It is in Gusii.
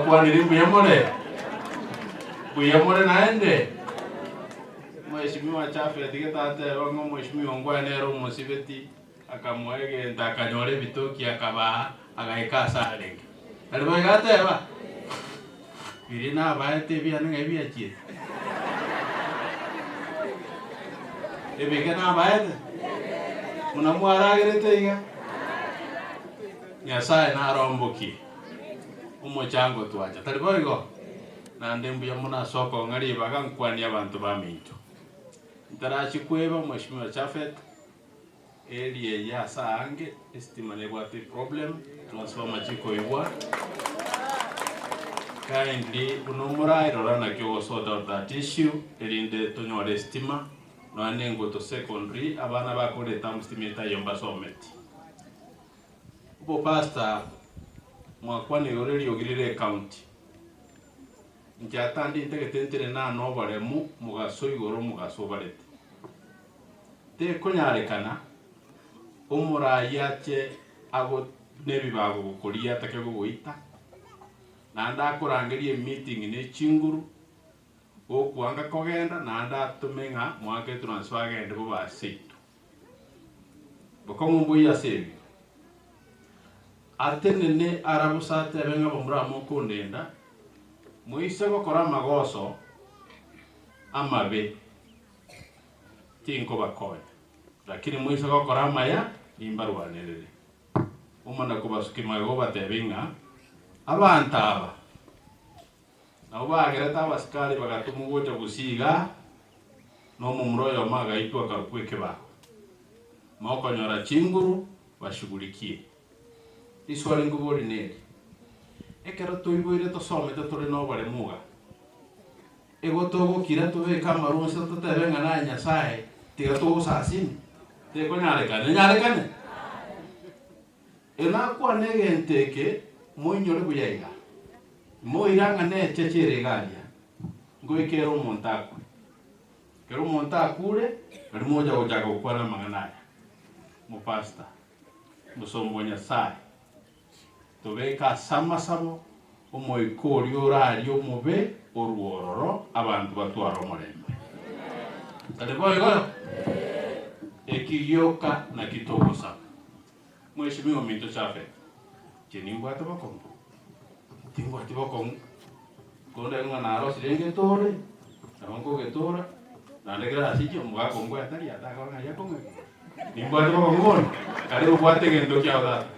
Nabakwanirie mbuya more? Mbuya more naende? Mweshimiwa Japhet getateba ng'a omweshimiwa Ongwae nere omosibeti, akamoa egento akanyora ebitoki akabaa agaika ase arenge. Tari bo iga ateba? Biria nabaete ebiane ng'ai biachiete? Ebike nabaete? Buna mwaragerete iga? Nyasae narombokie omochango twacha, tari boigo? Naende mbuya mono ase okong'a ribaga nkwanie abanto baminto. Ntarachie kweba Mweshimiwa Japhet, area eye ase aange esitima nebwate eproblem, transformer chikoigwa, kindly buna omorae rora naki ogo sort out that issue erinde tonyore esitima, nonya ne Engoto secondary abana bakorire term sitima etaiyo mbasometi. Obopastor mwakwana igoro eriogi rire ecounty. Inche atandi ntagete ntenene aa noboremu mogaso igoro omogaso obarete. Tekonyarekana omoraai ache ago nebibago gokoria atake gogoita, naende akorangerie emeeting ne chinguru, gokwanga kogenda naende atome ng'a moake transfer agende bobe ase seito. Bokong'u mbuya ase ebio. Atenene ara bosa atebe ng'a bamura mokondenda, moise gokora amagoso amabe, tinkobakonya, lakini moise gokora amaya, nimbarwanerere. Omana kobasukia magega obatebie ng'a abanto aba nabwo bagerete abasikari bagatomwa gocha gusii igaa, na omomura oyomo agaitwa akarokwa ekebago. Mokonyora chinguru bashughulikie. Riswali nkobori neri, Ekero toiboire tosomete tore noboremu iga, igo togokira tobeke amaru inse totebe ng'a naye Nyasaye tiga togosasime? Tekonyarekana, enyarekane? Enakwane egento eke moinyore buya iga, moira ng'a necheche ere iga aria, ngoika ere omonto akwe. Ekero omonto akure, nario mogocha gochaka gokwana amang'ana aya. Omopastor, omosomba o Nyasae, tobeke ase amasabo omoika oria orarie omobe orwe ororo, abanto batware omorembe. Tari boigo? Eki gioka naki togosaba. Mweshimiwa ominto Japhet, inche nimbwate bokong'u? Timbwati bokong'u. Korende ng'a narosire ngetore, nabo nkogetora, naende kera ase inche omogaka ongwete tari atakora ng'a aye akong'e. Nimbwate bokong'u bono? Kare obwate egento kiao tata.